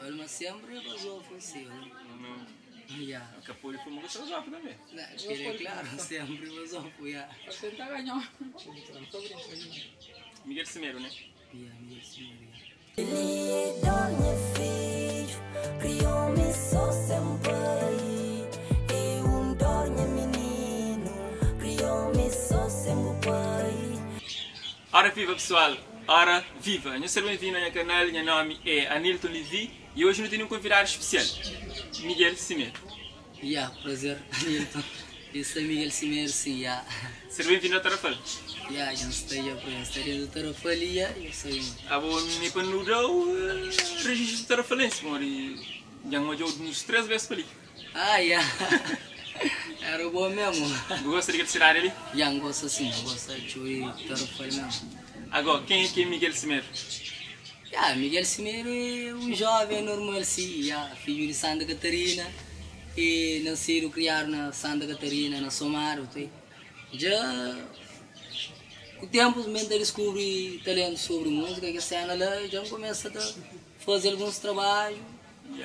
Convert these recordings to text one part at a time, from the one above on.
Tarrafal, ma sempri é bazofu si. Ya. Ka pode fuma ku bazofu tanbe. Na, kel é klaru, sempri bazofu, ya. Pa tenta ganha. Tô brincando. Miguel Semedo, né? Ya, Miguel Semedo, ya. Ele dor nha fidju, kriou-me só sen pai. É un dor nha mininu, kriou-me só sen bu pai. Ora viva pessoal, ora viva! Nhos ser ben-vindu na nha kanal, nha nomi é Anilton Levy e oji nu tene un konvidadu spesial, Miguel Semedo. Ya, prazer Anilton. E sta Miguel Semedo sim, ya. Ser ben-vindu na Tarrafal. Ya, dja N sta dja pa N sta dentu Tarrafal y ya, dja sabi ma. Abo mi pa nu da-u rejistu tarrafalensi pamodi dja N odja-u uns 3 bes pa li. Ah, ya. Era bo mesmu. Bu gosta di kel sidadi li? Ya, N gosta sim, N gosta txeu di Tarrafal mesmu. Ago, ken é ki é Miguel Semedo? Ya, Miguel Semedo é un joven normal si, ya, fidju di Santa Catarina e nasidu kriadu na Santa Catarina, na Somadu, te. Dja ku tempus mi N ta diskubri talentu sobri múzika, kes sena la, dja N kumesa ta faze alguns trabadju,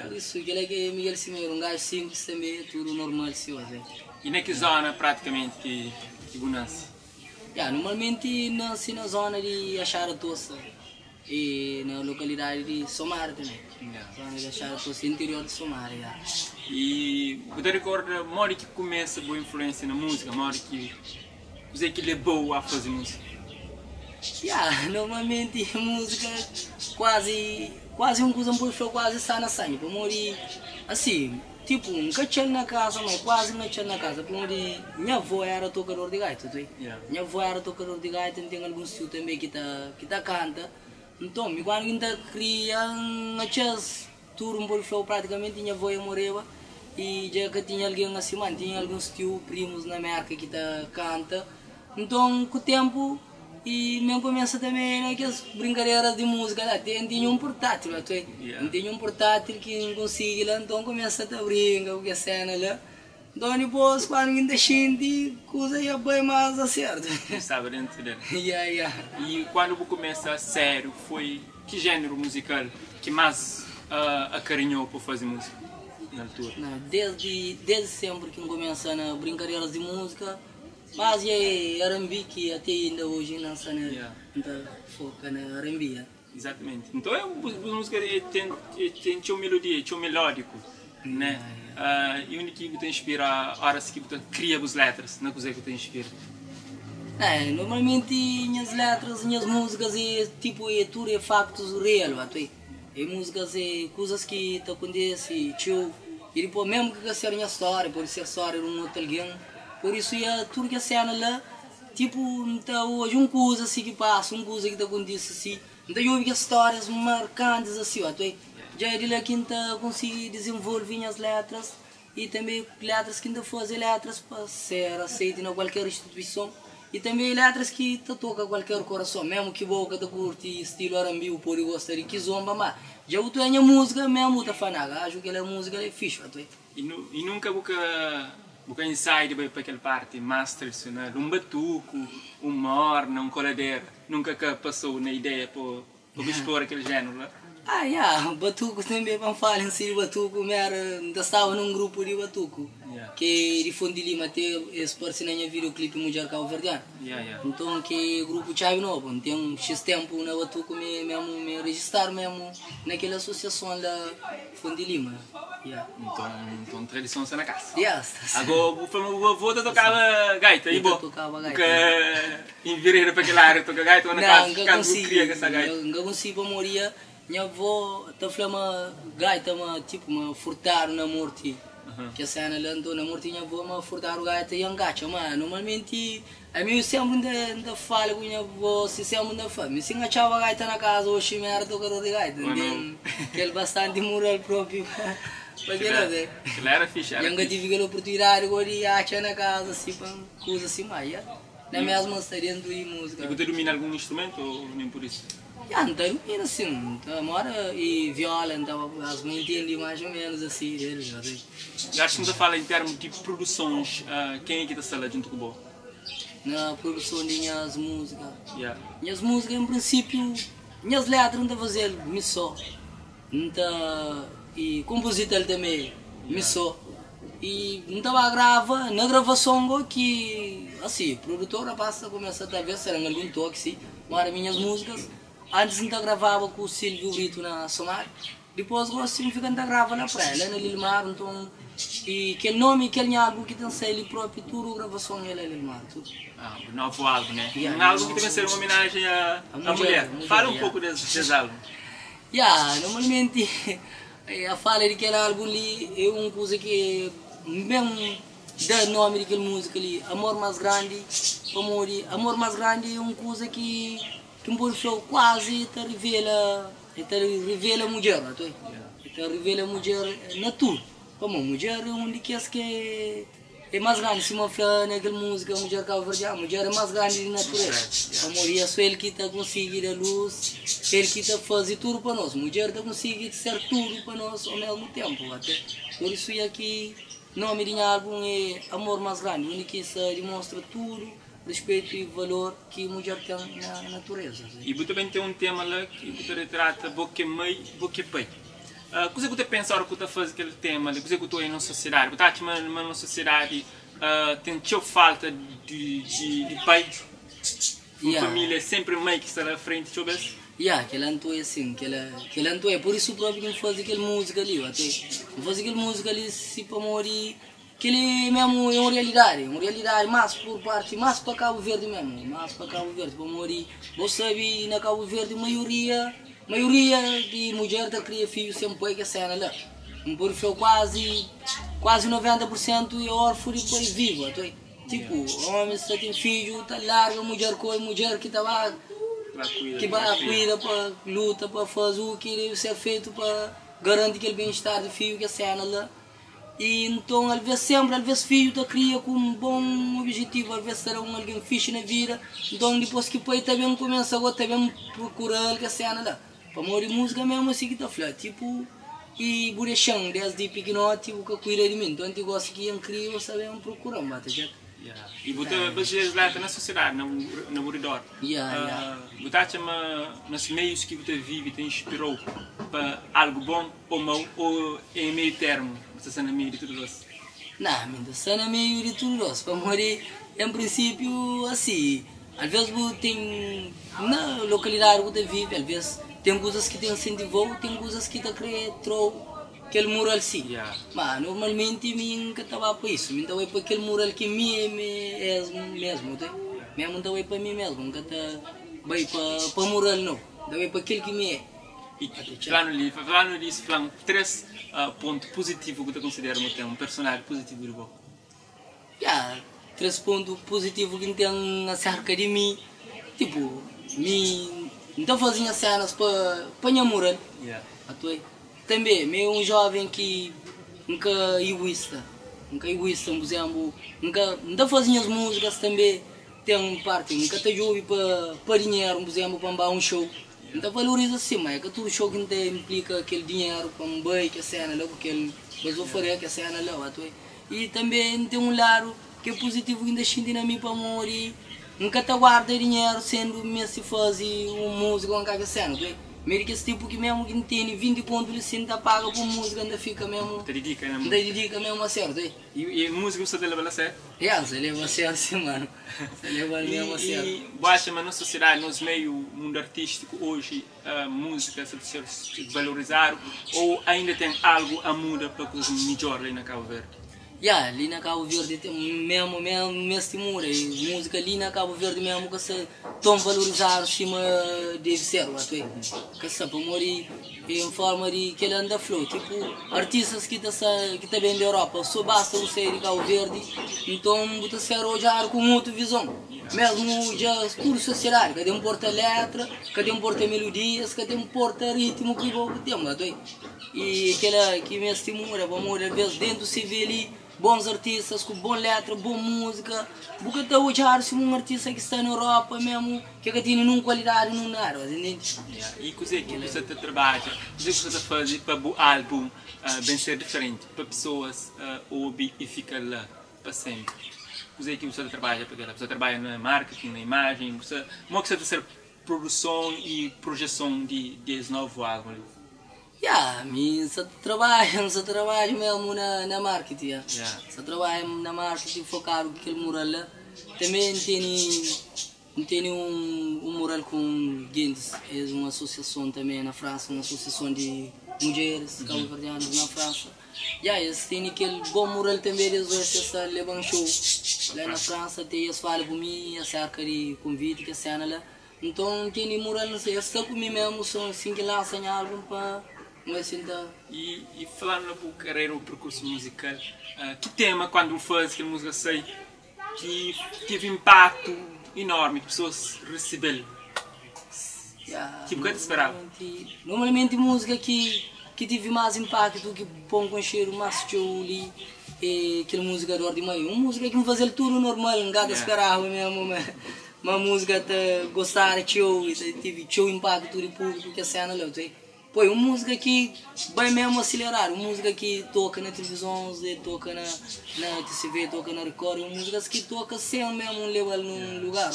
pur isu kel-la ki é Miguel Semedo, un gaju sinplis tanbe, tudu normal si oze. I na ki zona pratikamenti ki bu nase? Ya, normalmenti N nase na zona di Achada Tosa e na lokalidadi di Somada tanbe, zona di Achada Tosa, interior di Somada, ya. I bu ta rikorda modi ki kumesa bu influensia na múzika, modi ki, kuzê ki leba-u a faze múzika? Ya, normalmenti múzika kuazi, kuazi un kuza N pode fla kuazi sta na sangi, pamodi asi, Tipu, N ka txal na kaza, ma kuazi N atxal na kaza, pamodi nha avó éra tokador di gaita, tu Nha avó éra tokador di gaita, N ten alguns tiu tanbe ki ta ki ta kanta. Nton, mi kandu ki N ta kria, N atxa-s tudu, N pode fla-u pratikamenti nha avó dja moreba i dja ka tinha algen asi, má N tinha alguns tiu, primus na Mérka ki ta kanta. Nton, ku ténpu, i mi N kumesa tanbe na kes brinkaderas di múzika la. Te N tinha un portátil la, te N tinha un portátil ki N konsigi la, nton N kumesa ta brinka ku kes séna la. Nton, dipôs, kandu ki N ta xinti, kuza dja bai más a sértu. Bu staba déntu del. Ya, ya. I kandu bu kumesa sériu, foi ki jéneru muzikal ki más akarinhou pa faze múzika na altura? Na, desdi, desdi sénpri ki N kumesa na brinkaderas di múzika, Mas e R&B ki ate inda oji N sta nel, N ta foka na R&B, ya. Exatamente. Nton é bu múzika é ten ten txeu melodia, é txeu melódiku, né? E undi ki bu ta inspira óras ki bu ta kria bus letras? Na kuzê ki bu ta inspira? É, normalmenti nhas letras, nhas múzikas é tipu é tudu é faktus real, atu é múzikas é kuzas ki ta kontese txeu i dipôs mesmu ki ka ser nha stória pode ser stória di un otu algen. Pur isu ia tudu kes sena la, tipu N ta odja un kuza si ki pasa, un kuza ki ta kontise si, N ta djobe kes stórias markantis asi, otu ei dja é di la ki N ta konsigi dizenvolve nhas letras i tanbe letras ki N ta faze é letras pa ser aseiti na kualker instituison i tanbe letras ki ta toka kualker korason, mesmu ki bo ka ta kurti stilu R&B bu pode gosta di kizomba, ma dja bu ta oia nha múzika mesmu bu ta fla, na gaju kela múzika la é fixi, otu ei. I nunka bu ka bu ka insaia di bai pa kel parti más tradisional, un batuku, un morna, un koladera, nunka ka pasou na ideia pa bu splora kel jéneru la? Ah ya, batuku tanbe, pa N fala en si di batuku, mi era, N ta staba nun grupu di batuku ki é di Fonte Lima, te es parse na nha videoclipe Mudjer Kabuverdianu. Nton ki grupu Txabi Nobu, N ten xis tenpu na batuku, mi mesmu mi rejistadu mesmu na kel asosiason la Fonte Lima. Yeah. Nton, nton tradison sta na kasa. Yeah, sta sta. Ago bu fla ma bu avô ta tokaba gaita i bo? Ta tokaba gaita. Bu ka envereda pa kel ária toka gaita ou na kaza kantu bu kria ku esa gaita? N ka konsigi pamodi nha avô ta fla ma gaita ma tipu ma furtadu na morti. Kes sena la nton na morti nha avô ma furtadu gaita i N ka atxa ma normalmenti ami senpri N ta fala ku nha avô si senpri N ta fla mi si N atxaba gaita na kaza oxi mi era tokador di gaita N ten kel bastanti mural propi pa kila Kila kila era fixi era N ka tivi kel oportunidadi go di atxa na kaza si pa N kuza si ma ya na mesmu N sta dentu di musika. I bu ta dumina algun instrumentu ou nen pur isu? Ya, N ta dumina sin, N ta mora i viola N ta mas N intendi mais ou menos asi del já sei. Eu acho ki N ta fala em termu di produsons, ken é ki ta sta la djuntu ku bo? Na produson di nhas musika? Ya. Nhas musika em prinsipiu, nhas letra N ta fazel mi so. N ta e konpozita-l tanbe mi so i N ta ba grava na gravason go ki asi produtor rapaz ta kumesa talvez ta da-m algun toki si mora mi nhas múzikas antis N ta gravaba ku Silvio Brito na Somada dipôs gosi N fika N ta grava la praia la na Lilmar nton i kel nomi kel nha álbum ki ten sai li propi tudu gravason é la Lilmar tudu. Ah, bu novu álbum né? Un álbum ki ta ben ser un omenajen a mulher. Fala un poku des álbum. Ya, normalmenti a fala di kel álbum li é un kuza ki ben da nómi di kel múzika li, Amor Más Grandi, pamodi amor más grandi é un kuza ki ki N pode fla-u kuazi ta rivela, el ta rivela mudjer, el ta rivela mudjer na tudu, pamodi mudjer é un di kes ki É más grandi, sima fla na kel múzika Mudjer Kabuverdianu, mudjer é más grandi di natureza, pamodi é sô el ki ta konsigi da lus, el ki ta faze tudu pa nos. Mudjer ta konsigi ser tudu pa nos omésmu ténpu. Até pur isu ya ki nómi di nha álbun é Amor Más Grandi, undi ki sta dimonstra tudu ruspetu i valor ki mudjer ten na natureza. I bu ta ben ten un tema la ki bu ta retrata bo ki é mai, bo ki é pai. Kuzê ku ta pensa ora ku ta faze kel tema li? Kuzê ku ta oia nos sosiedadi? Bu ta atxa ma nos sosiedadi ten txeu falta di pai? Un família é senpri mai ki sta la frenti txeu bês? Ya, kel-la N ta oia sin, kel-la N ta oia. Pur isu própi ki N faze kel múzika li. N faze kel múzika li si pamodi kel-li mésmu é un rialidadi, un rialidadi más pur parti, más pa Kabu Verdi mésmu, más pa Kabu Verdi pamodi bo sabe na Kabu Verdi maioria Maioria di mudjer ta kria fidju sen pai kes sena la. N pode fla kuazi kuazi 90 pur sentu e orfu di pai vivu atoi. Tipu omi sta ten fidju ta larga mudjer ku oi mudjer ki ta ba ki ba kuida pa luta pa fazi u ki debe ser fetu pa garanti kel ben estar di fidju kes sena la. I nton alvês sénpri alvês fidju ta kria ku un bon obijetivu alvês ta da un algen fixi na vida nton dipôs ki pai ta ben kumesa go ta ben prokura-l kes séna la pamodi múzika mésmu asi ki ta fla tipu i bu dexa-m désdi pikinoti bu ka kuida di mi nton ti gósi ki N kria bu sta ben prokura-m ba ta dja. I bu ta bazia es létra na sosiedadi na bu ridor. Bu ta atxa ma nos meius ki bu ta vive ta inspira-u pa algu bon ô mau ô é meiu termu? Bu ta sta na meiu di tudu dos? Nah, mi ta sta na meiu di tudu dos, pamodi en prinsipiu asi, alvês bu ten na lokalidadi ku ta vive, alvês ten kuzas ki ta insentiva-u, ten kuzas ki ta kre tra-u kel mural si. Ma normalmenti mi N ka ta ba pa isu, mi N ta bai pa kel mural ki mi é mesmu, mesmu N ta bai pa mi mesmu, N ka ta bai pa mural nau, N ta bai pa kel ki mi é. I planu li, planu di fla-m 3 pontu puzitivu ku ta konsidera ma ten un personaji puzitivu di bo. Ya, 3 pontu puzitivu ki N ten aserka di mi, tipu, mi N ta faze nha senas pa pa nha mural, atoe. Tanbe mi é un joven ki N ka iguista, N ka iguista, pur izemplu, N ka, N ta faze nhas muzikas tanbe ten un parti, N ka ta djobe pa pa dinheru, pur izemplu, pa N ba un show. N ta valoriza sim, ma é ka tudu show ki N ta implika kel dinheru pa N bai kes sena la ku kel bazofaria kes sena la watu e. I tanbe N ten un ladu ki é puzitivu ki N ta xinti na mi pamodi N ka ta guarda dinheru sendu N meste faze un múzika ô N ka kes sena tu e. Mi é di kes tipu ki memu ki N tene 20 kontu li si N ta paga pa un múzika N ta fika memu Ta didika na N ta didika memu a sériu tu e. I múzika bu sta ta leba-l a sériu? Ya, N sta leba a sériu sim manu. Ta leba-l memu a sériu. I bu atxa ma nos sosiedadi, nos meiu, mundu artístiku oji, múzika sta ta ser valorizadu ou ainda ten algu a muda pa kuzas midjor li na Kabu Verdi? Ya, li na Kabu Verdi ten memu, memu mesti muda. I múzika li na Kabu Verdi memu ka sta ton valorizadu sima debe ser, ba tu Ka sta pamodi Em forma di kel N ta fla-u, tipu, artistas ki ta sa, ki ta ben di Europa, so basta bu sai di Kabu Verdi, nton bu ta ser odjadu ku un otu vizon. Mesmu dja tudu sosiedadi, ka ta inporta letra, ka ta inporta melodias, ka ta inporta ritmu ki bo bu ten, ba ta oi. I kila ki mesti muda, pamodi alves dentu CV li, Bons artistas ku bon letra, bon múzika. Bu ka ta odjadu sima un artista ki sta na Europa memu ki ka tene nun kualidadi nun nada, bu ta intende? Yeah. I kuzê ki bu sta ta trabadja, kuzê ki bu sta ta faze pa bu álbum ben ser diferenti, pa pesoas obi i fika la pa senpri? Kuzê ki bu sta ta trabadja pa kel-la? Bu sta ta trabadja na marketing, na imajen? Bu sta, modi ki sta ta ser produson i projeson di es novu álbum li? Ya, mi N sa trabadja, N sa trabadja mesmu na na marketing, ya. Sa trabadja na marketing fokadu ku kel mural la. Tanbe N tene N tene un un mural ku un gentis, es un asosiason tanbe na Fransa, un asosiason di mudjeris kabuverdianus na Fransa. Ya, es tene kel bon mural tanbe des ois es ta leba-m xou la na Fransa, te es fala ku mi aserka di konviti, kes sena la. Nton N tene mural N es sta ku mi mesmu son sin ki lansa nha album pa N bai sinta. E e falando na bu carreira ou percurso musical, ki tema quando bu fazi kel musica sai ki teve impacto enorme ki pessoas recebel ki bu ka ta speraba? Normalmenti musica ki ki tive mas impacto ki pon konxedu mas txeu li é kel musica Dor di Mai, un musica ki N fazel tudu normal N ka ta speraba mesmu ma Ma múzika ta gostadu txeu i ta tive txeu inpaktu di públiku kes sena la. Poi un múzika ki bai mésmu asileradu, un múzika ki toka na tilivizons, e toka na na TCV, toka na Record, un múzikas ki toka sen mésmu N leba-l nun lugar.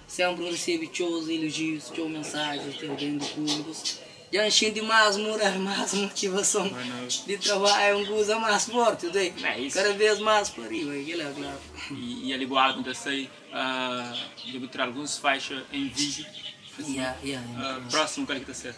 Sénpri N resebe txeu elojius, txeu mensajens di algen, di públikus. Dja N xinti más mural, más motivason di trabadja un kuza más forti, kada bês más pa riba, kila, klaru. I ali bu álbum ta sai. Dja bu tra alguns faixa em vídeo. Yeah, yeah, yeah. Próximo qual é que ta ser?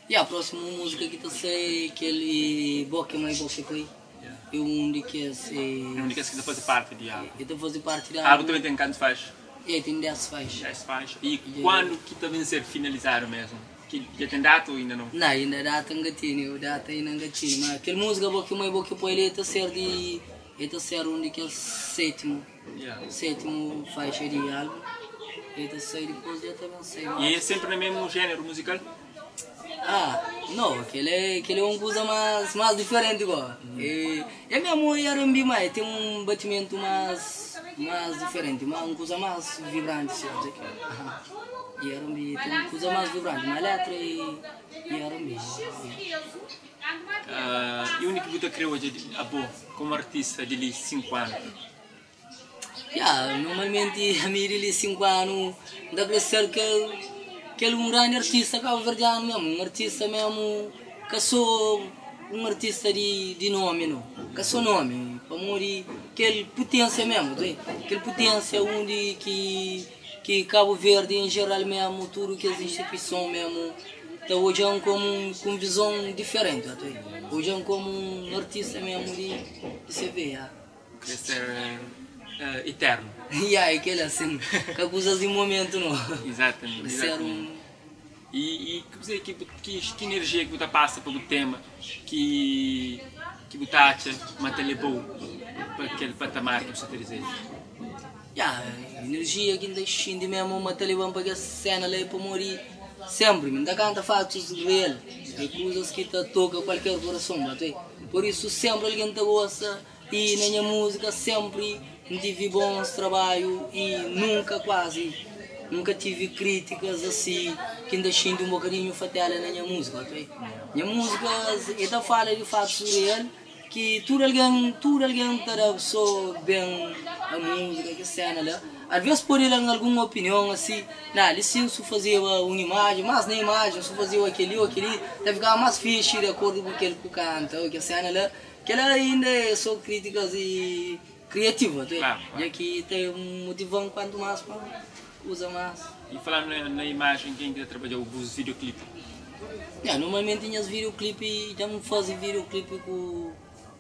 Yeah, próximo música que ta ser é aquele Boca Mãe Boca Pai. Yeah. É um de kes. É um de kes que ta fazer parte de álbum. É ta fazer parte de álbum. Álbum também tem quantas faixas? É, tem 10 faixas. 10 faixas. E quando que ta vem ser finalizado mesmo? Que já tem data ou ainda não? Não, ainda data nunca tinha, data ainda nunca tinha. Mas aquele música Boca Mãe Boca Pai ele ta ser de. Ele ta ser um de kes sétimo. Sétimu faixa di álbum El ta sai dipôs dja ta ben sai más. E é sénpri na mésmu jéneru muzikal? Ah, no, kel é kel é un kuza más más diferenti gó. É é mésmu R&B má é ten un batimentu más más diferenti, má un kuza más vibranti si odja. E R&B ten un kuza más vibranti, má létra é é R&B. E undi ki bu ta krê odja abo komu artista di li 5 anu? Ya, normalmenti ami di li 5 anu N ta kre ser kel kel un grandi artista kabuverdianu mesmu, un artista mesmu ka so un artista di di nomi no, ka so nomi, pamodi kel putensia mesmu, kel putensia undi ki ki Kabu Verdi en jeral mesmu tudu kes instituison mesmu ta odja-m komu un ku un vizon diferenti, odja-m komu un artista mesmu di di CV, ya. Kre ser iternu. Ya, é kel asin. Ka kuzas di momentu no. Izatamenti. Kre ser un. I kuzê ki ki enerjia ki bu ta pasa pa bu tema ki ki bu ta atxa ma ta leba-u pa kel patamar ki bu sta ta dizeja? Ya, enerjia ki N ta xinti mésmu ma ta leba-m pa kes séna la é pamodi sénpri mi N ta kanta fatus real, é kuzas ki ta toka kualker korason, ba ta Pur isu sénpri algen ta gosta. I na nha múzika sénpri N tive bons trabadju i nunka, kuazi nunka tive krítikas asi ki N ta xinti un bokadinhu fatela na nha múzika. Nha múzika e ta fala di fatus real ki tudu algen, tudu algen ta da so ben a múzika, kes séna la. Alvês pode da algun opinion asi, na li sin su fazeba un imajen, mas na imajen su fazeba kel-li ô kel-li, ta fikaba más fixi di akordu ku kel ku kanta ô kes séna la. Kela ainda é so críticas e criativa tu Claro, dja ki ta motivam quanto mais pa usa mais. E falando na imagem quem ki ta trabadjau bus videoclip? Ya, normalmente nhas videoclip dja N fazi videoclip ku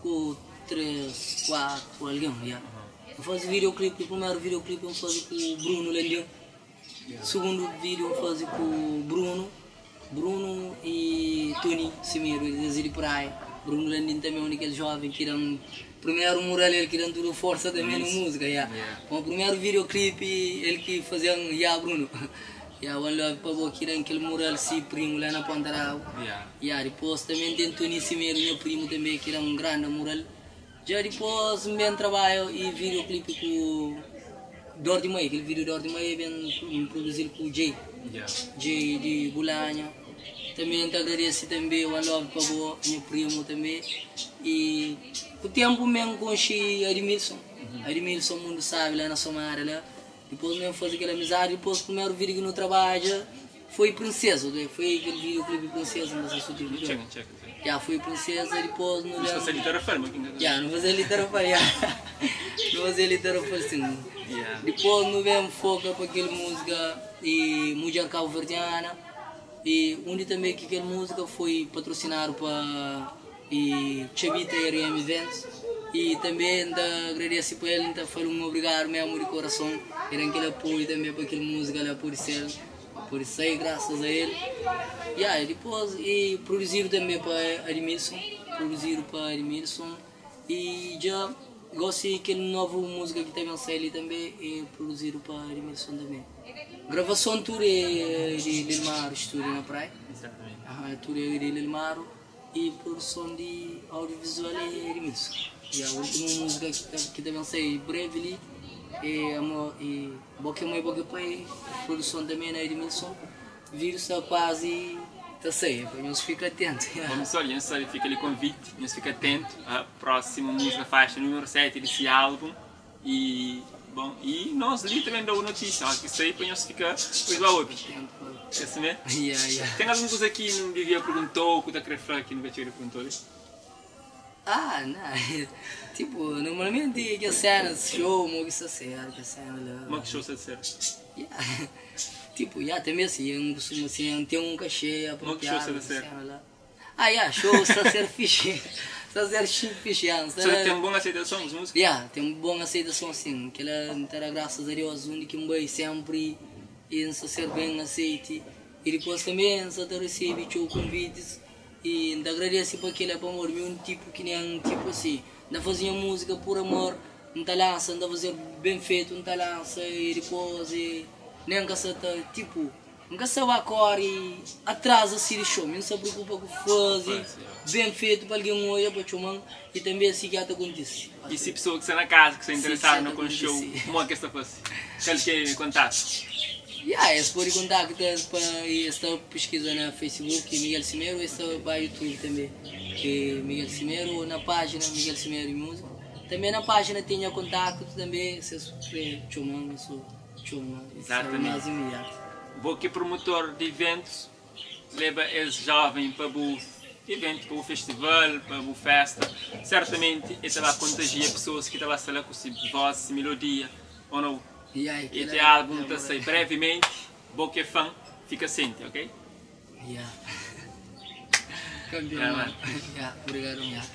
ku 3, 4 algen ya. N fazi videoclip, primeru videoclip N fazi ku Bruno Landim. Sugundu vídiu N faze ku Bruno, Bruno y Tony Semedo, es é di Praia. Bruno Landim tanbe é un di kel jóven ki da-m primeru mural, el ki da-m tudu forsa tanbe na múzika, ya. Bom, primeru videoclip el ki faze-m, ya Bruno, ya, one love pa bo ki da-m kel mural si primu la na Ponta d'Agu, ya. Dipôs tanbe ten Tony Semedo, nha primu tanbe ki da-m un granda mural. Dja dipôs N ben trabadja y videoclip ku Dor di Mai, kel video Dor di Mai ben N produzil ku Jay, Jay di Bulanha. Tanbe N ta agradese tanbe One Love pa bo, nha primu tanbe. Y ku tempu N ben konxe Admilson, Admilson mundu sabi la na Somada la. Dipôs N ben faze kel amizadi, dipôs primeru video ki nu trabadja foi Princesa, foi kel videoclip Princesa, N ta sta suti. Já foi Princesa, depois no Mas fazer literatura, mas quem Já, não fazer literatura, já. Não fazer literatura, sim. Yeah. Depois não vem foca para aquela música e Mulher Cabo-Verdiana. E onde também que aquela música foi patrocinado para e Chavita RM Events. E também ainda agradeço para ele, então falo um obrigado mesmo de coração. Era aquele apoio também para aquela música lá por ser, por sair graças a ele. Yeah, e depois e produziram também para Admilson, produziram para Admilson e já gosto daquele novo música que também saiu ali também e produziram para Admilson também. Gravação tour é de Lilmar Estúdio na praia. Exatamente. Ah, tour é de Lilmar e produção de audiovisual é Admilson. E a última música que, que também saiu breve ali é Amor e Boca Mãe Boca Pai, produção também na Edmilson. Vírus está quase tá saindo, para nós ficar atento. Vamos só, gente só fica ali convite, nós fica atento à próxima música, faixa número 7 desse álbum. E, bom, e nós ali também dou notícia, ó, que isso aí para nós ficar pois lá outro. Esse né? Yeah, yeah. Tem alguma coisa que não devia perguntou, que o da Crefla que nunca tinha perguntou ali? Ah, não. Tipo, normalmente que a cena, show, mo que está certo, que a cena lá. Como é que show está de ser? Yeah. Tipo, yeah, também assim, eu não costumo assim, tem um cachê Como que show apropriado. está a ser? cena lá. Ah, yeah, show está a ser fixe. Está a ser fixe, yeah. Está Você tem uma boa aceitação das músicas? Yeah, tem uma boa aceitação assim, que ela terá graças a Deus, onde que vai sempre e não ser bem aceite. E depois também só te recebe teu convites e ainda agradeço para aquele amor, um tipo que nem um tipo assim, ainda fazia música por amor, não tá lança, ainda fazer bem feito, não tá lança e depois e nem que se tá, tipo, nunca se vai corre atrás assim de show, não se preocupa com fazer, bem feito para alguém olhar para chamar e também assim que até acontece. E se pessoa que está na casa, que está interessada sim, no com show, acontece. como é que está fazendo? Qual que é o contato? Yeah, esse pode contactar para esta pesquisa na Facebook Miguel Cimeiro, esta vai YouTube também, que Miguel Cimeiro, na página Miguel Cimeiro e Música. Também na página tem o contato também, se querem chamar, isso chama. Exatamente. Mais imediato. Vou que promotor de eventos leva esse jovem para o evento, para o festival, para a festa. Certamente ele vai contagiar pessoas que estão lá com sua voz, sua melodia, ou não? E aí, Este álbum está sair brevemente. Vou que é fã, fica ciente, ok? Yeah. Campeão. Yeah, mano. Yeah, obrigado, yeah.